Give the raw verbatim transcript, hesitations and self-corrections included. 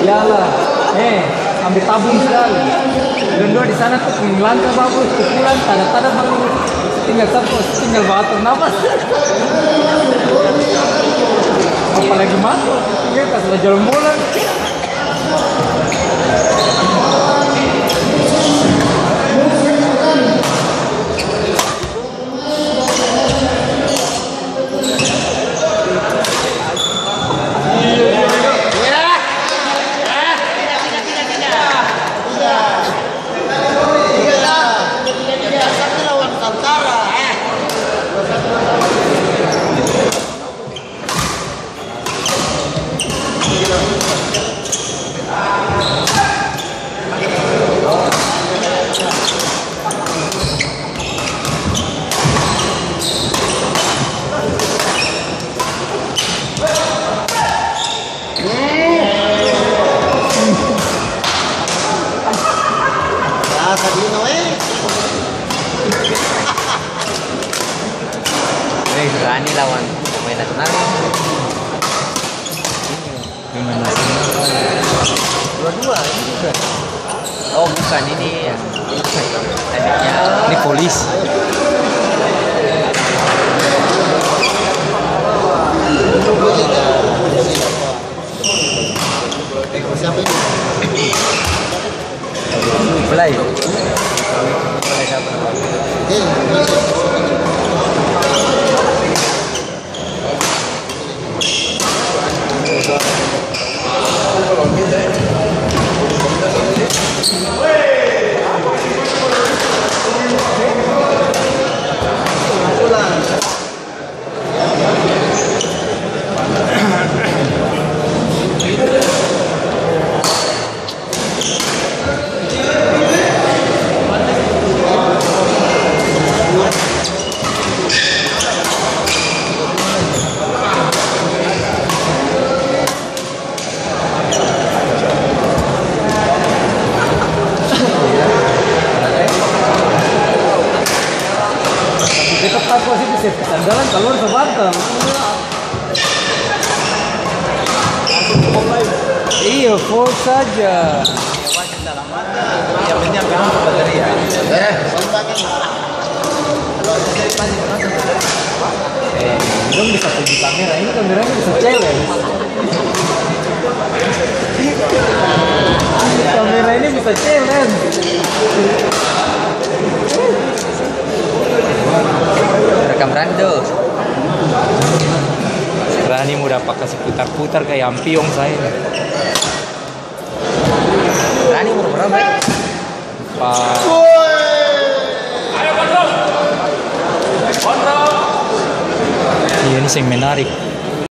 Iyalah, eh, ambe tabung skali. Dong dua di sana tu pung langkah bagus, pukulan, tada-tada baru tinggal satu, tinggal batur napas. Apalagi maso, dia kas jalan bola. Rasa dino, eh. Eh, berani lawan pemain nasional. Pemain nasional. Dua-dua, ini juga. Oh, bukan, ini yang adiknya. Ini polis. Siapa ini? Belai. Beta taku sih bisa ketinggalan keluar sabantar. Iya, foul saja. Yang penting ambil baterai ya. Eh, dong bisa puji kamera, ini kameranya bisa challenge. Kamera ini bisa challenge. Rekam rando. Berani mo dapa kasi putar-putar kaya ampiong saya. Berani mo dapa, eh? Pak. Iya, ini seng menarik.